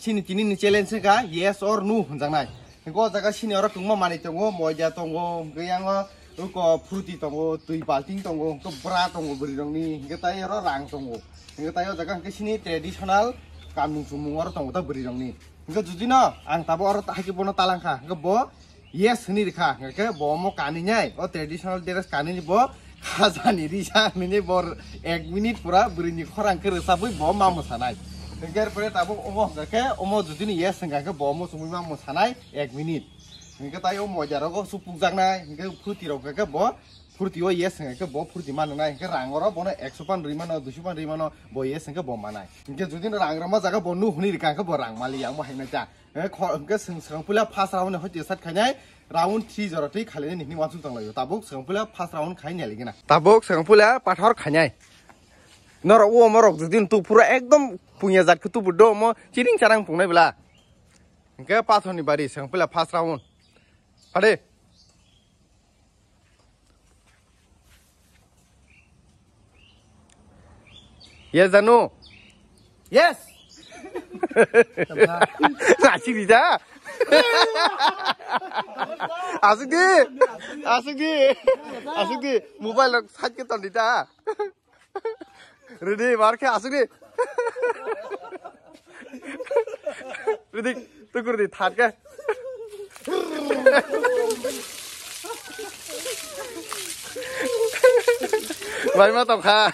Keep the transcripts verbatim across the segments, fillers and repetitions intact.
Chini tini ni challenge wngkha yes or no hwnjaknai. Hwnkhe o jaga sini oro kwbangma manwi tongo, moida tongo, hwnkhe yango uko fruti tongo, twi balting tongo, hwnkhe bra tongo bwrwi rokni, hwnkhe tai oro rang tongo. Hwnkhe tai o jaga hwnkhe sini traditional kanmung chumung oro tongo ta bwrwi rokni. Hwnkhe judino ang tabuk oro haikhe bono talangkha, hwnkhe bo yes hwnwi rwkha, hwnkhe bo omo kanwi nai, o traditional dress kanwi bo khajani risa hwnwi bo ek minute pura bwrwini khorang khe rwchabwi bo ma mwsanai. Hwnkhe pore tabuk omo hwnkhe omo judini yes hwnkha khe bo omo chumui ma mwsanai ek minute. Hwnkhe tai o moida rogo supukjaknai, hwnkhe fruti rok hwnkhe bo fruti o yes hwnkhe bo fruti ma nwngnai, hwnkhe rang oro bono ekso pan rwi mano, duiso pan rwi mano, bo yes hwnkhe bo manai. Hwnkhe judino rang rwma jaga bo no hwnwi rwkha hwnkhe bo rang maliya, omo hai nai ta. Eh, kho-, hwnkhe swng swkang puila first round ni hoi twi start khainai, round three jora twi khailai nini wansuk tang laio. Tabuk swkang puila first round khai nai ligina. Tabuk swkang puila pathor khainai. Norok o morok jodi tu pura ekdom pungya jat khe tubu do mo chiring charang pungnai bla. Hwnkhe pathor ni bari swkang puila first round. Phade. Yes, Janu. Yes. Asik di ja. Asik di. Asik di. Asik di. Mobile rok side ke ton di ta. Ready, mar khe asuk di. Ready, tukur di, thar khe. Bai ma tong kha.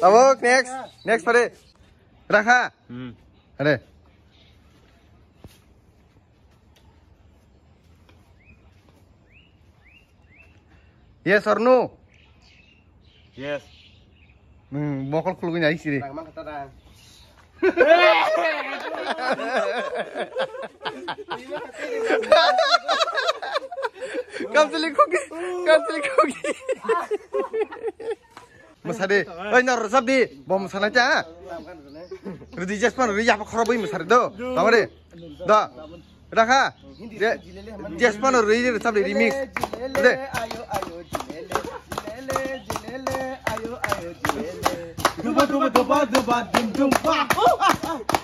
Tabuk, next, next pare. Rakha. Hmm. Are. Yes or no? Yes. Hmm, mokol khulugwi nai siri. Rang mang kata rang. Kamsili khugi, kamsili khugi. Mwsadi, oi, no rwchap di, bo mwsanai ta. Rwdi jespan rwdi, yapa khorobwi mwsari do. Tamari, do. Rakha. Je-, jespan rwdi, rwchap di, remix. De. Duba, duba, duba, duba, dum, dum, ba.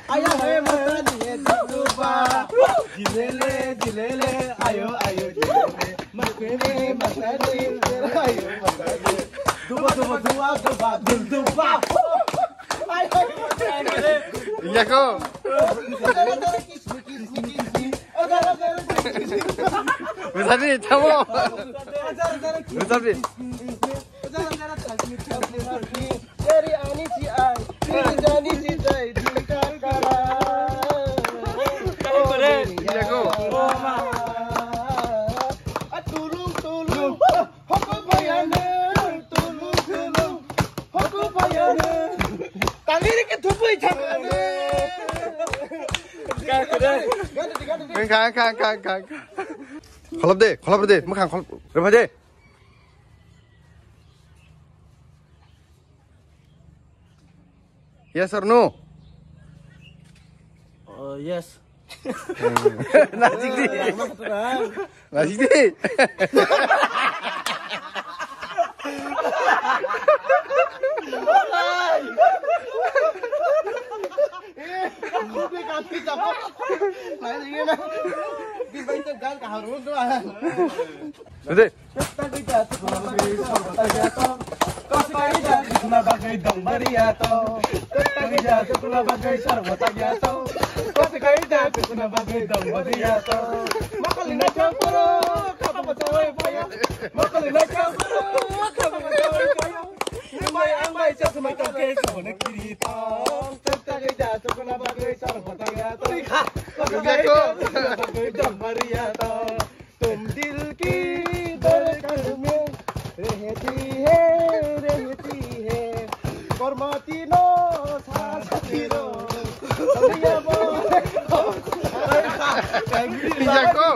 Aya, he, matani, he, dum, dum, ba. Jilele, jilele, ayo, ayo, jilele. Matani, matani, ayo, matani. Duba, duba, duba, duba, dum, dum, ba. Yako. Misali, tamo. Misali. Yari ani si ai, jani si jai, dikar kara. Yako. Tulung, tulung. Hoko bayane, tulung, tulung. Hoko bayane. Tangiri ke thupui thangane. Kang, kang, kang, kang, kang. Kholop de, kholop de, mukhang kholop. Repa de. Yes or no? Uh, yes. Najik di. Najik di. Ready? तुम दिल की धड़कन में रहती है, रहती है। Kormati no sasatiro. Pijako.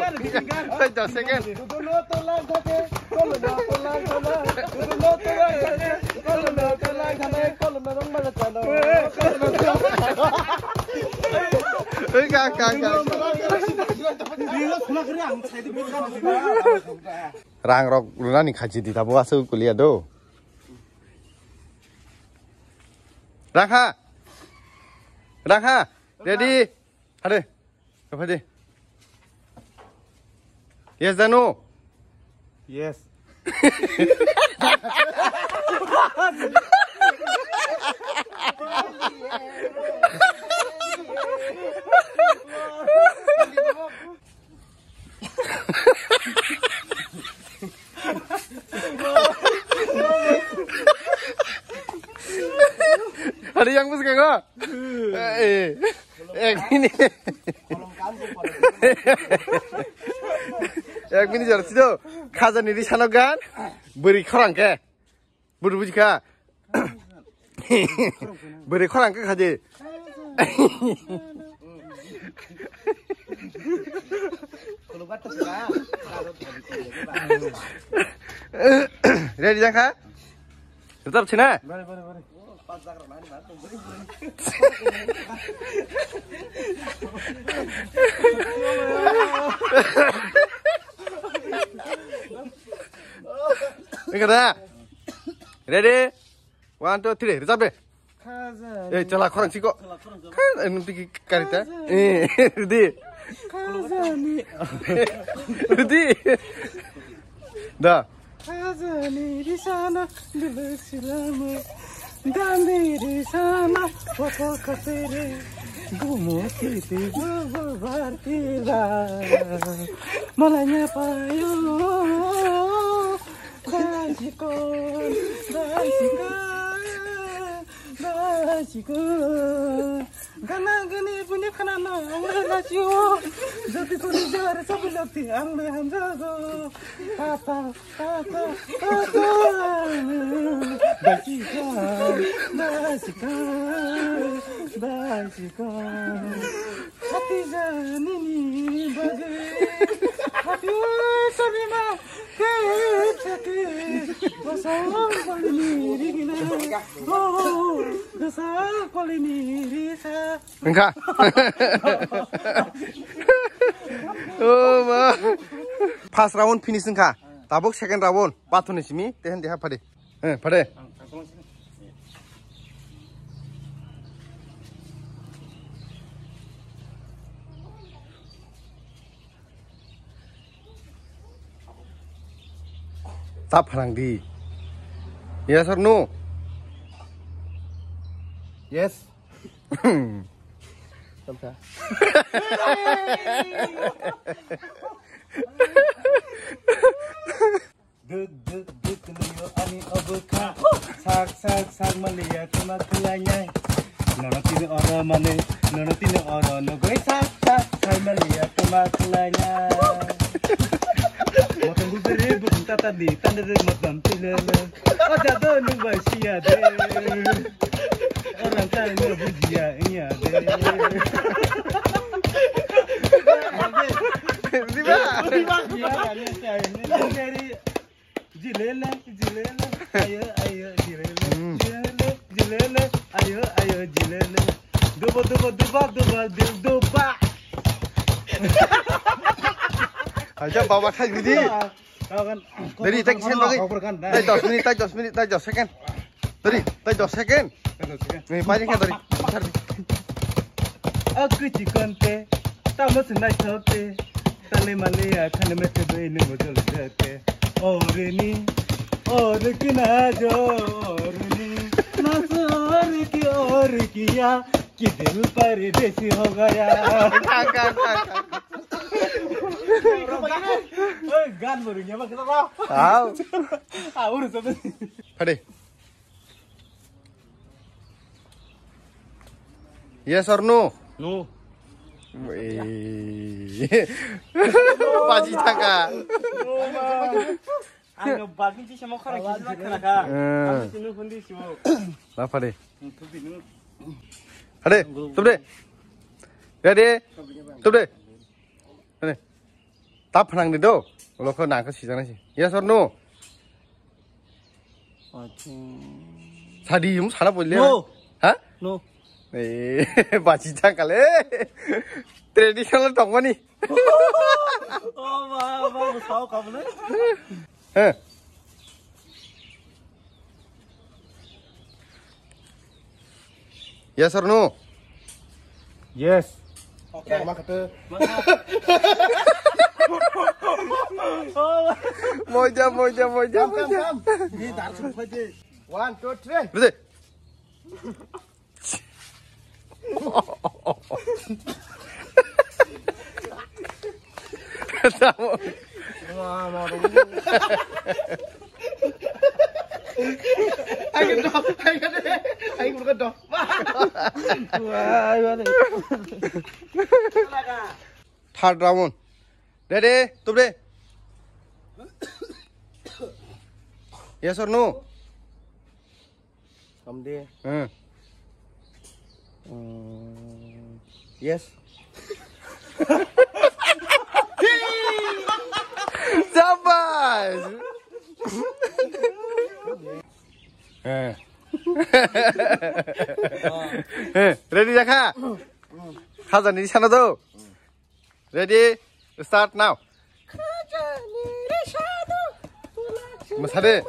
Wait a second. Dudu no tolang thake, kolo no tolang thana. Dudu no tolang thake, kolo no tolang thana, kolo no rong mala chalo. Oi, kang, kang, kang. Rang rok rwnani khachi di tabo aswk kulia do. Rakha. Rakha. Ready? Hade. Kapade. Yes, Danu. Yes. Hari yang bus kagak? Eh, ek minit. Ek minit jar sido. Khajani risano gan. Beri khorang ke. Buru bujikha. Beri khorang ke khaje. Ready jakha? Rwchap sina? Enggak dah. Ready? One, two, three, rwchap de. Khajani. Eh, chala khorang siko. Kha, eh, nung tiki karita. Eh, rwdi. Khajani. Rwdi. Da. Khajani risana bilak silama. Dandi risana popo kapere. Gumo kiti gumo bartira. Malanya payo. Dasikon, dasikon, dasikon. Gana gani punya khana na ang le nasio. Jati kuni jar sabi lati ang le hamjago. Tata, tata, tata. Dasikon, dasikon, dasikon. Hati jani ni bagai. Hati sabima. Wngkha. Oh, ma. First round finish wngkha. Tabuk second round. Pathorni simi, tehen deha phade. Eh, phade. Ta phrang di. Yes or no? Yes. Tamsa. Duk duk duk luyo ani obukha. Sak sak sak maliya tuma khulanya. Nono tini oro mane, nono tini oro nogoi sak sak sak maliya tuma khulanya. Motong gubiri bukung tata di tanda de motom tilele. Oja do nung bai siya de. Orang tang no bujiya iya de. Diba? Diba? Iya, iya, iya, iya. Jilele, jilele, ayo, ayo, jilele, hmm, jilele, jilele, ayo, ayo, jilele. Duba, duba, duba, duba, dil duba. Aja baba khai gidi. Duba. Kau kan, dari, kau tak kan, sen bagi. Kau kan, nah. Tai dos minit, tai dos minit, tai dos second. Dari, tai dos second. Tai dos second. Nih, paling kan dari. Bentar nih. Aku cikonte, tamo senai tote, tale male akhane mete doi ne mojol jate. Orni, orki na jo, orni, na so orki, orki ya, ki dil paradesi ho gaya. Thak, thak, thak, thak. Oi, gan bori nyama kita tau. Tau. Ah, urus apa? Phade. Yes or no? No. Wei. Baji thaka. Ang no bagin ti samo khara kisi na khana kha. Eh. Ang sinu hundi sibo. Na phade. Thubi nu. Hade, tubde. Ready? Tubde. Hade. Tap phanang di do. Ulo kho nang kho sijana si. Yes or no? Acha. Sadi yum sala bolle. No. Ha? No. Eh, bachi chakale. Traditional tongmani. Oh, ba, ba, sao kabule. Eh. Yes or no? Yes. Moja, moja, moja, moja. One, two, three. Ready? Third round. Ready? Tubre. Yes or no? Samde. Hmm. Mm, yes. Shabash. Eh. Eh, ready jakha? Khajani sana do. Ready? Start now. Masade.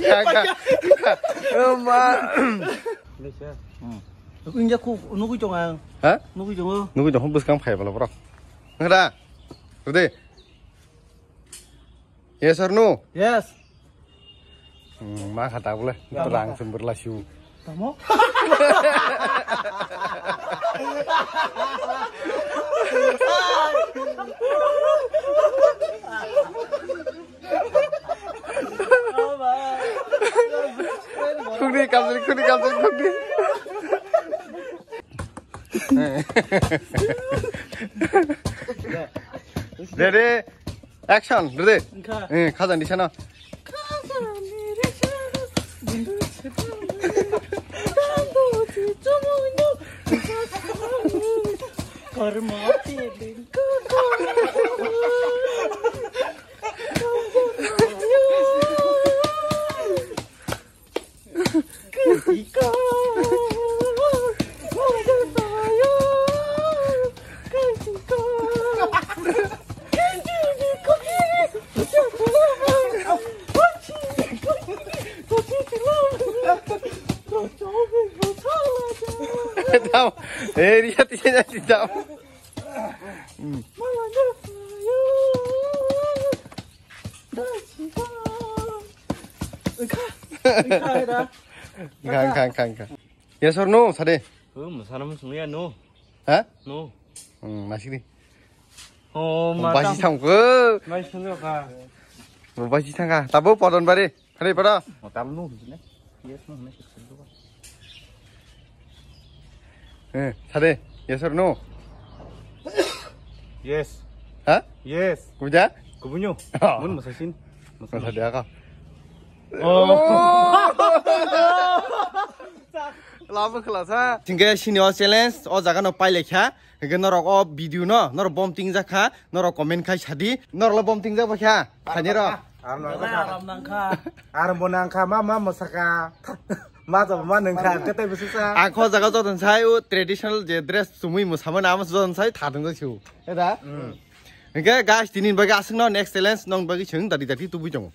Kaka. Oma. India ku nugui tonga. Ha? Nugui tongo. Nugui tongo, buskang phai bala borok. Ngra. Ready? Yes or no? Yes. Hmm, ma kha ta bole. Ya, rang ma kha. Sumber la siu. Tamo? Khukni kamjani, khukni kamjani, khukni. Ready? Action, ready? Wngkha. Eh, khajani sana. Kormo. Dam. Eh, lihat, lihat, lihat, dam. Hmm. Khang, khang, khang, khang. Yes or no, sade? Oh, masana mo sungya no. Ha? No. Hmm, masih ni. Oh, mata. Basi thangko. Basi thangko ka. Basi thangka. Tabo podon bare. Hari pada. Motam no hujine. Yes no hune sukse do. Eh, sade. Yes or no? Yes. Ha? Yes. Kuja? Kubunyo. Oh. Mun masasin. Masade aka. Oh. Labo khlasa. Tingke sini o challenge o jaga no pailekha. Hingke norok o video no norok bom tingjak kha, norok comment khai sadi. Norok lo bom tingjak ba kha? Sadi ro. Aram nangkha. Aram bo nangkha, ma, ma, masaka. Ma, jabo ma nangkha, kete bisi sa. Ang kho jaga joton sai o traditional je dress chumui musama na amo joton sai thadung jai siu. Eda? Hmm. Hingke guys, tini bagwi aswk no next challenge nong bagwi chwng dati dati tubui tongo.